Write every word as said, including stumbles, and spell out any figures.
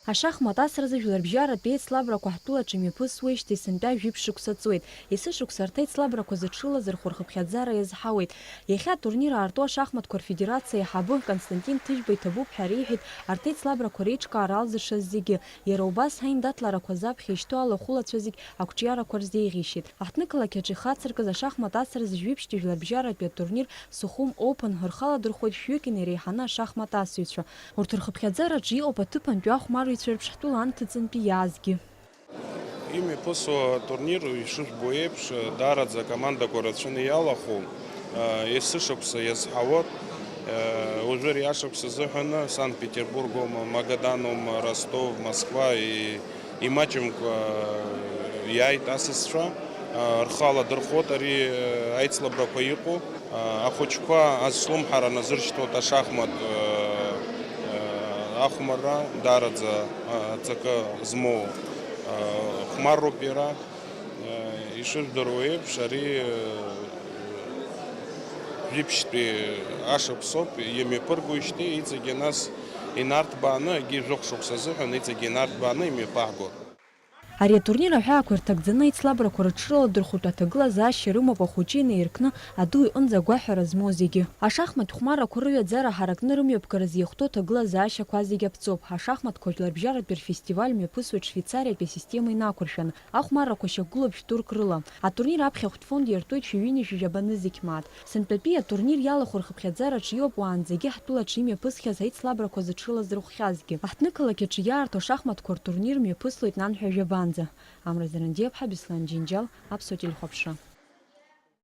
Ашахмат асразы жәларбжьаратә еицлабрақәа ҳтәылаҿы имҩаԥысуеижьҭеи сынтәа жәиԥшь шықәса ҵуеит. Есышықәса арҭ аеицлабрақәа зыҽрылаз рхәы рхыԥхьаӡара иазҳауеит. Иахьа атурнир аарту ашахматқәа рфедерациа аиҳабы Константин Ҭыжьба иҭабуп ҳәа реиҳәеит арҭ аеицлабрақәа реиҿкаара алзыршаз зегьы. Иара убас аиндаҭларақәа заԥхьа ишьҭоу алахәылацәа зегь ақәҿиарақәа рзеиӷьеишьеит. Аҳҭнықалақь аҿы ихацыркыз ашахмат асразы жәиԥшьтәи жәларбжьаратәи атурнир Сухум Open рхы аладырхәуеит шәҩык инареиҳаны ашахмат асыҩцәа. Урҭ рхыԥхьаӡараҿы иҟоуп аҭыԥантәи ахәмарыҩцәа реиԥш ҳтәыла анҭыҵынтәи иаазгьы. Имҩаԥысуа атурнир, ишыжәбо еиԥш, даараӡа акомандақәа рацәаны иалахәу, есышықәса иазҳауа, уажәы ари ашықәс азыҳәаны Санкт-Петербургоума, Магаданума, Ростов, Москва, и-, имаҷымкәа иааит асасцәа, рхы аладырхәуеит ари аицлабрақәа иҟоу. Ахәыҷқәа азҿлымҳара назыршьҭуеит ашахмат ахәмарра, даараӡа аҵакы змоу хәмарроуп иара. Ишыжәдыруа еиԥш, ари жәиԥшьтәи ашықәсоуп имҩаԥыргоижьҭеи, иҵегьы нас инарҭбааны, егьи жәохә шықәса азыҳәан иҵегьы инарҭбааны имҩаԥаҳгоит. Ари атурнир аҳәаақәа ирҭагӡаны аицлабрақәа рыҽрыладырхәратәы аҭагылазаашьа рымоуп ахәыҷы инаиркны аду иҟынӡа агәаҳәара змоу зегьы. Ашахмат хәмаррақәа рыҩаӡара ҳаракны рымҩаԥгаразы иахәҭоу аҭагылазаашьақәа зегьы аԥҵоуп. Ашахматқәа жәларбжьаратәи рфестиваль мҩаԥысуеит Швеицариатәи асистема инақәыршәаны, ахәмаррақәа шьақәгылоуп шә-турк рыла. Атурнир аԥхьахәтә фонд иартуеит шәи ҩынҩажәи жәаба нызқь мааҭ. Сынтәатәи атурнир иалахәу рхыԥхьаӡараҿы иоуп уаанӡагьы ҳтәылаҿы имҩаԥысхьаз аицлабрақәа зыҽрылазырхәхьазгьы. Аҳҭнықалақь аҿы иаарту ашахматқәа ртурнир мҩаԥыслоит нанҳәа жәабанӡа. Амра Зарандиаԥҳа, Беслан Џьынџьал, Аԥсуа телехәаԥшра.